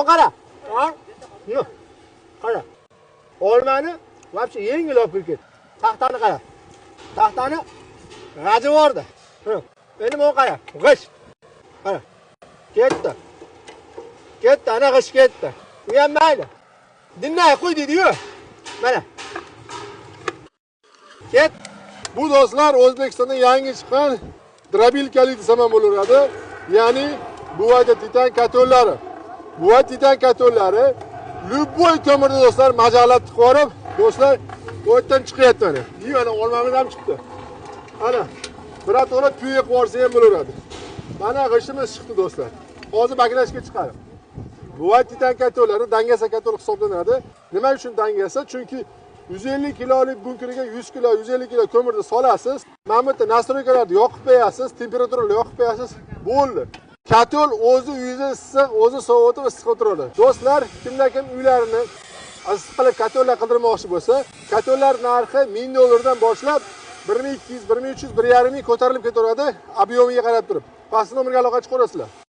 Qara. Qara. Olmani вообще yengil olib kirib ketdi. Taxtani qara. Taxtani g'ajib yubordi. Endi mana qara. G'ish. Qara. Ketdi. Ketdi, ana g'ish ketdi. U ham mayli. Dinday qo'y deydi-yu. Mana. Ket. Bu do'stlar O'zbekistonda yangi chiqqan дробилка li desam ham bo'laveradi. Ya'ni Buvayda titan kotollari. Buvayda titan kotollari любой ko'mirni do'stlar majalab tiqib yuborib, do'stlar bu yerdan chiqyapti mana. И mana olmamiz ham chiqdi. Ana birato'la tuya qilib yuborsa ham bo'laveradi. Mana g'ishimiz chiqdi do'stlar. Hozir baklashga chiqadi. Buvayda titan kotollari dangasa kotol hisoblanadi. Nima uchun dangasa? Chunki 150 kilolik bunkeriga 100 kilo, 150 kilo ko'mirni solasiz. Mana bu yerda настройка larni yoqib qo'yasiz, temperaturani yoqib qo'yasiz, bo'ldi. Katol o'zi yuzi issiq, o'zi sovutib issiq o'tiradi. Do'stlar, kimda kim uylarini issiq qilib katollar qildirmoqchi bo'lsa, katollar narxi 1000 dollardan boshlab 1200, 1300, 1500 ko'tarilib ketaveradi, объем iga qarab turib. Pastki nomerga aloqa chiqarasizlar.